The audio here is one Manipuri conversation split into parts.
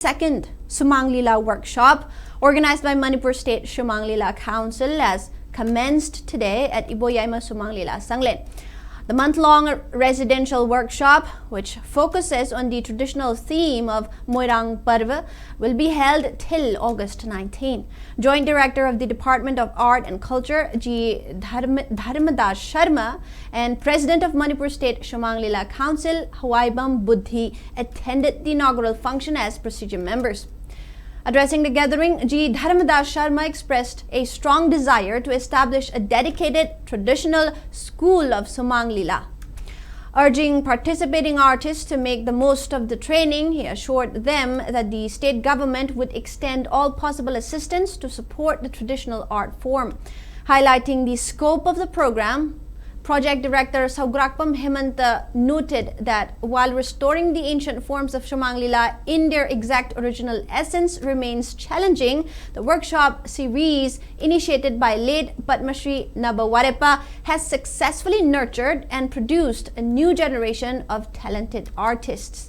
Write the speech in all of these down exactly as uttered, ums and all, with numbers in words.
second Sumang Lila workshop, organized by Manipur State Sumang Lila Council, has commenced today at Iboyaima Sumang Lila Sanglen. The month-long residential workshop, which focuses on the traditional theme of Moirang Parva, will be held till August nineteenth. Joint Director of the Department of Art and Culture, G Dharm- Dharmadas Sharma, and President of Manipur State Sumang Lila Council, Hwaibam Buddhi, attended the inaugural function as presidium members. Addressing the gathering, G Dharmadas Sharma expressed a strong desire to establish a dedicated traditional school of Sumang Lila. Urging participating artists to make the most of the training, he assured them that the state government would extend all possible assistance to support the traditional art form. Highlighting the scope of the program, Project Director Saugrakpam Hemanta noted that while restoring the ancient forms of Sumang Lila in their exact original essence remains challenging, the workshop series initiated by late Padma Shri Naba Warepa has successfully nurtured and produced a new generation of talented artists.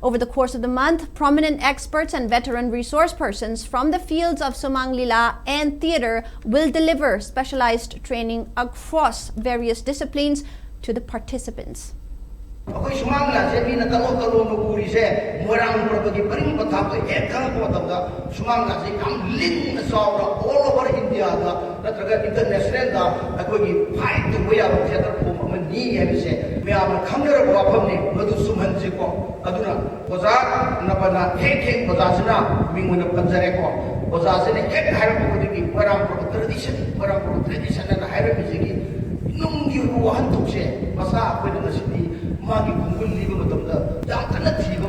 Over the course of the month, prominent experts and veteran resource persons from the fields of Sumang Lila and theater will deliver specialized training across various disciplines to the participants. ꯑꯩꯈꯣꯏ ꯁꯨꯃꯥꯡ ꯂꯤꯂꯥꯁꯦ ꯃꯤꯅ ꯀꯂꯣ ꯀꯂꯣꯅ ꯎꯔꯤꯁꯦ ꯃꯣꯏꯔꯥꯡ ꯄꯔꯕꯒꯤ ꯄꯔꯤꯡ ꯄꯊꯥꯞꯇꯣ ꯍꯦꯛ ꯈꯪꯉꯛꯄ ꯃꯇꯝꯗ ꯁꯨꯃꯥꯡ ꯂꯤꯂꯥꯁꯦ ꯌꯥꯝ ꯂꯤꯡꯅ ꯆꯥꯎꯅ all over India ꯗ ꯅꯠꯇ꯭ꯔꯒ international ꯗ ꯑꯩꯈꯣꯏꯒꯤ fight ꯇꯧꯕ ꯌꯥꯕ theatre form ꯑꯃꯅꯤ ꯍꯥꯏꯕꯁꯦ ꯃꯌꯥꯝꯅ ꯈꯪꯅꯔꯕ ꯋꯥꯐꯝꯅꯤ꯫ ꯃꯗꯨ ꯆꯨꯝꯍꯟꯁꯤꯀꯣ꯫ ꯑꯗꯨꯅ ꯑꯣꯖꯥ ꯅꯕꯅ ꯍꯦꯛ ꯍꯦꯛ ꯑꯣꯖꯥꯁꯤꯅ ꯃꯤꯡ ꯑꯣꯏꯅ ꯄꯟꯖꯔꯦꯀꯣ꯫ ꯑꯣꯖꯥꯁꯤꯅ ꯍꯦꯛ ꯍꯥꯏꯔꯛꯄ ꯈꯨꯗꯤꯡꯒꯤ ꯃꯣꯏꯔꯥꯡ ꯄꯔꯕ tradition, ꯃꯣꯏꯔꯥꯡ ꯄꯔꯕ tradition ꯍꯥꯏꯅ ꯍꯥꯏꯔꯝꯃꯤꯁꯤꯒꯤ ꯅꯨꯡꯒꯤ ꯑꯣꯏꯕ ꯋꯥꯍꯟꯊꯣꯛꯁꯦ ꯃꯆꯥ ꯑꯩꯈꯣꯏꯅ ꯉꯁꯤꯗꯤ ꯃꯥꯒꯤ ꯈꯣꯡꯒꯨꯜ ꯂꯤꯕ ꯃꯇꯝꯗ ꯌꯥꯝ ꯀꯟꯅ ꯊꯤꯕ